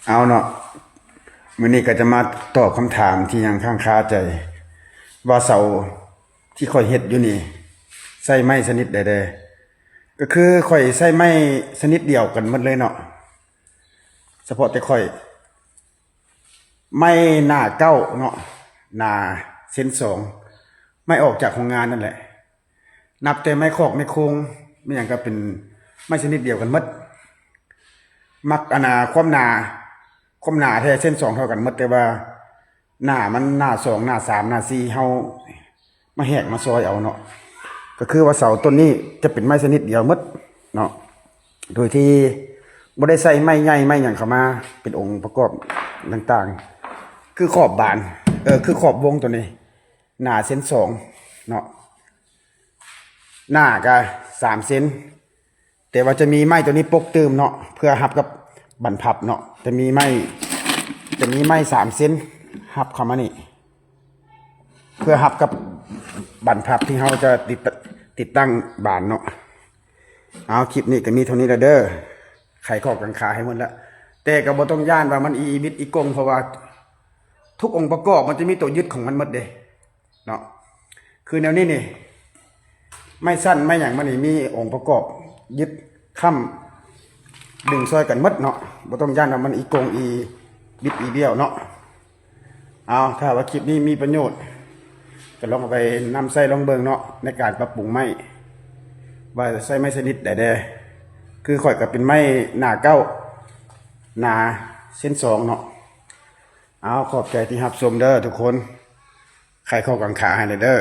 ເອົາເນາະ ມື້ນີ້ກໍຈະມາຕອບຄຳຖາມທີ່ຍັງຄ້າງຄາໃຈ ວ່າເສົາທີ່ຂ້ອຍເຮັດຢູ່ນີ້ ໃຊ້ໄມ້ຊະນິດໃດແດ່? ກໍຄືຂ້ອຍໃຊ້ໄມ້ຊະນິດດຽວກັນໝົດເລີຍເນາະ ສະເພາະແຕ່ຂ້ອຍ ໄມ້ໜ້າເກົ້າເນາະ ໜ້າເຊັນສອງ ໄມ້ອອກຈາກໂຮງງານນັ້ນແຫຼະ ນັບແຕ່ໄມ້ຄອກໄມ້ໂຄງ ແມ່ນຫຍັງກໍເປັນໄມ້ຊະນິດດຽວກັນໝົດ ມັກ ອັນນ່າ ຄວາມໜາ ຄວາມໜາແທ້ເຊັນສອງເທົ່າກັນໝົດ ແຕ່ວ່າໜ້າມັນໜ້າສອງ ໜ້າສາມ ໜ້າສີ່ ເຮົາມາແຫກມາຊອຍເອົາເນາະ ກໍຄືວ່າເສົາຕົ້ນນີ້ຈະເປັນໄມ້ຊະນິດດຽວໝົດເນາະ ໂດຍທີ່ບໍ່ໄດ້ໃສ່ໄມ້ໃຫຍ່ໄມ້ຫຍັງເຂົ້າມາເປັນອົງປະກອບຕ່າງໆ ຄືຂອບບານ ເອີ ຄືຂອບວົງໂຕນີ້ ໜ້າເຊັນສອງເນາະ ໜ້າກະສາມເຊັນ ແຕ່ວ່າຈະມີໄມ້ໂຕນີ້ປົກຕື່ມເນາະ ເພື່ອຮັບກັບບານພັບເນາະ ຈະມີໄມ້ ຈະມີໄມ້ສາມເຊັນຮັບເຂົ້າມານີ້ ເພື່ອຮັບກັບບານພັບທີ່ເຮົາຈະຕິດ ຕິດຕັ້ງບານເນາະ. ເອົາ ຄລິບນີ້ກໍມີເທົ່ານີ້ລະເດີ ໄຂຂໍ້ກັງຄາໃຫ້ໝົດລະ ແຕ່ກໍບໍ່ຕ້ອງຢ້ານວ່າມັນອີບິດອີກົງ ເພາະວ່າທຸກອົງປະກອບມັນຈະມີໂຕຍຶດຂອງມັນໝົດເດ້ເນາະ ຄືແນວນີ້ນີ້ ໄມ້ສັ້ນໄມ້ຫຍັງມັນນີ້ມີອົງປະກອບຍຶດຄ້ຳດຶງຊ່ອຍກັນໝົດເນາະ ບໍ່ຕ້ອງຢ້ານວ່າມັນອີກົງອີບິດອີບ້ຽວເນາະ. ເອົາ ຖ້າວ່າຄລິບນີ້ມີປະໂຫຍດ ກໍລອງເອົາໄປນຳໃຊ້ລອງເບິ່ງເນາະ ໃນການປັບປຸງໄມ້ ວ່າໃຊ້ໄມ້ຊະນິດໃດແດ່ ຄືຂ້ອຍກໍເປັນໄມ້ໜ້າເກົ້າ ໜ້າເຊັນສອງເນາະ. ເອົາ ຂອບໃຈທີ່ຮັບຊົມເດີທຸກຄົນ ໄຂຂໍ້ກັງຄາໃຫ້ແດ່ເດີ.